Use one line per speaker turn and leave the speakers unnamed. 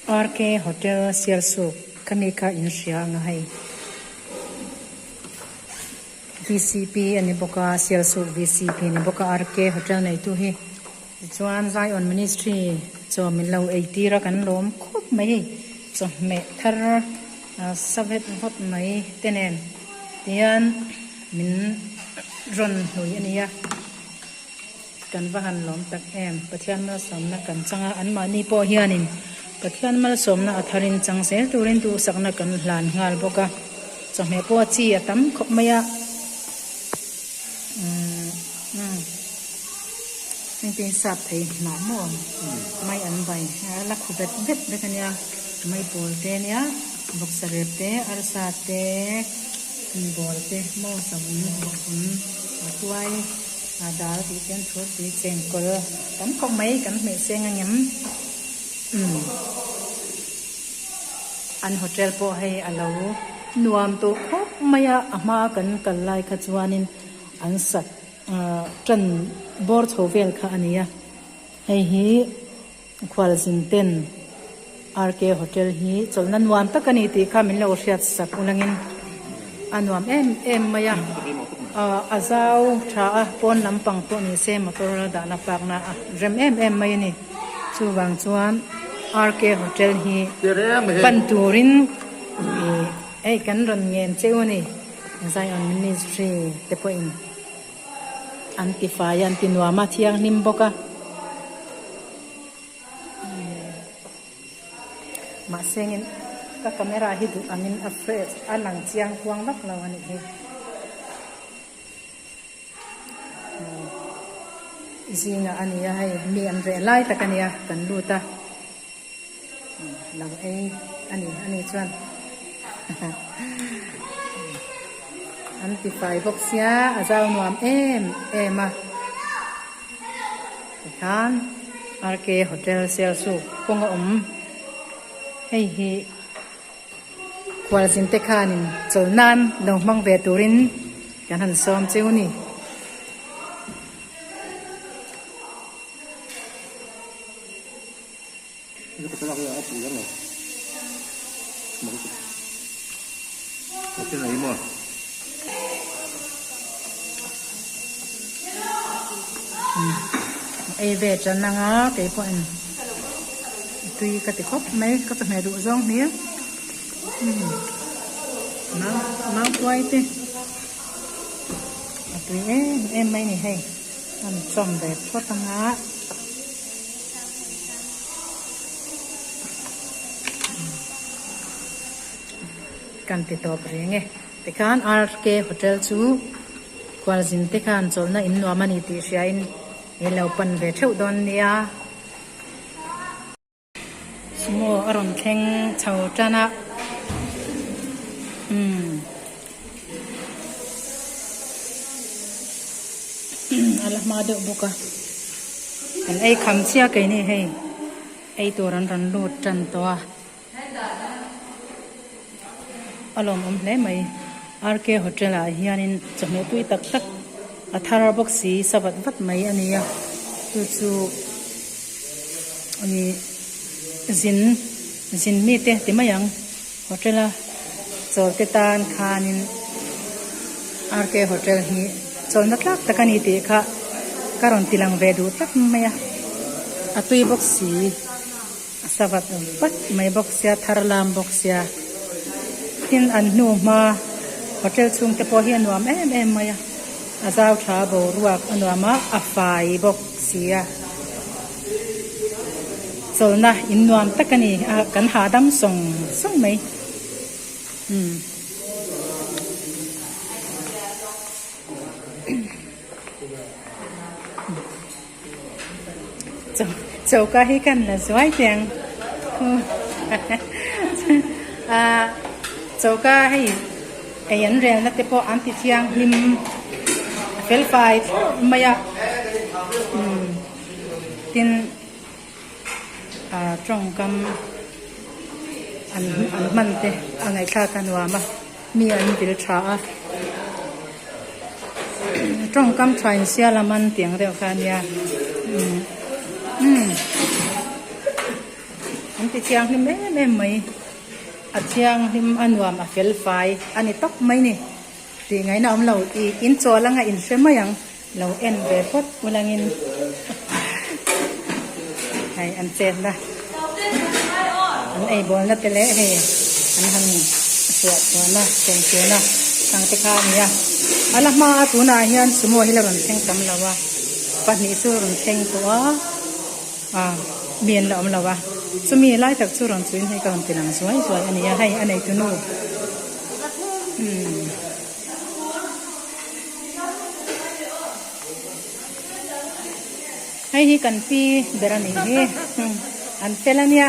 RK Hotel Sialsuk ka mi kha in hria ang a hei. Vcp a ni bawk a Sialsuk vcp a ni bawk a RK Hotel neitu hi tichuan Zion Ministry chaw min lo ei tir a kan lawm khawp mai hei chawhmeh thar sa vet vawt mai te nen tihian min rawn hlui a ni a. Kan va han lawm tak em? Pathian malsawmna kan chang a, anmahni pawh hianin Pathian malsawmna a tharin chang zel turin duhsakna kan hlan nghal bawk a, chawhmeh pawh chi a tam khawp mai a, umm umm engtin sap thei hnah maw mai an vai a la khu vet vet vek a nia, mai pawl te nia, vawksa rep te, arsa te, bawl te maw savun vawkun a tuai. A dal tih hian thur tui chengkawl tam khawp mai kan hmeh seng ang em umm an hotel pawh hei a lo nuam tawh khawp mai a a hma kan kal lai kha chuanin an sak ahh tan bawr chho vel kha a ni a hei hi khualzin ten RK hotel hi chawlhna nuam tak a ni tih kha min lo hriat sak ulangin a nuam em em mai a ah a zau tha a pawn lampang pawh ni se motor dahna park na a rem em em mai a ni chuvang chuan RK hotel hi pan turin ih hei kan rawn ngen cheu a ni Zion ministry te pawhin. An ti fai a, an ti nuam a, thianghlim bawk a. Mahse engin ka camera hi duh angin a fresh a lang chiang kuang vak lo a nih hi. Zingah a ni a hei mi an reh lai tak a nia kan lut a. Lo ei a ni a ni chuan an ti fai bawk sia a zau nuam em em a tikhan RK hotel Sialsuk kawng a awm hei hi khualzin te khanin chawlh nan lo hmang ve turin kan han sawm cheu a ni. Ei ve tan anga kei pawhin tui ka ti khawp mai ka chawhmeh duh zawng hmel mau tuai te a tui em em mai a ni hei. An chawm ve phawt anga. Kan ti tawp reng e. Tikhan RK Hotel chu khualzin te khan chawlhna in nuam a ni tih hriain i lo pan ve theuh dawn nia. Sumo a rawn thleng chho tan a umm a la hma deuh bawk a kan ei kham chiah keini hei ei tur an rawn lut tan tawh a a lawmawm hle mai RK hotel ah hianin chawhmeh tui tak tak a thar bawk si sa vat vat mai a ni a chu chu ih zin zin mite ti mai ang hotel a chawl te tan khanin RK hotel hi chawlhna tlak tak a ni tih kha ka rawn ti lang ve duh tlat mai a a tui bawk si. A sa vat vat mai bawk sia thar lam bawk sia tin an hnu hma hotel chhung te pawh hi a nuam em em mai a a zau tha boruak a nuam a a fai bawk sia chawlhna in nuam tak a ni a kan hahdam sawng sawng mai umm. Choka hi kan la zuai teh ang ah choka hei ei an rel na te pawh an ti thianghlim a fel fai thlawp mai a umm tin ah tawngkam an an hman te a ngaihthlak a nuam a mi an vil tha a tawngkam tha in sia lam an tih ang deuh kha a nia umm umm an. An ti thianghlim em em mai. A thianghlim a nuam a fel fai a ni tawp mai ni. Tih ngaihna awm lo ih in chawl anga in hre mai ang lo en ve phawt ulangin hei an chetna an eibawlna te leh hei an han suah chhuahna chengchhena ang te kha a ni a. A la hma a tunah hian sumo hi la rawn thleng tam lo a pahnih chu rawn thleng tawh a. Ah mi an la awm lo a, chumi lai tak chu rawn chuin hei ka rawn ti lang zuai zuai a ni a, hei a neitu nu umm hei hi kan pi ber a nih hi an fel a nia.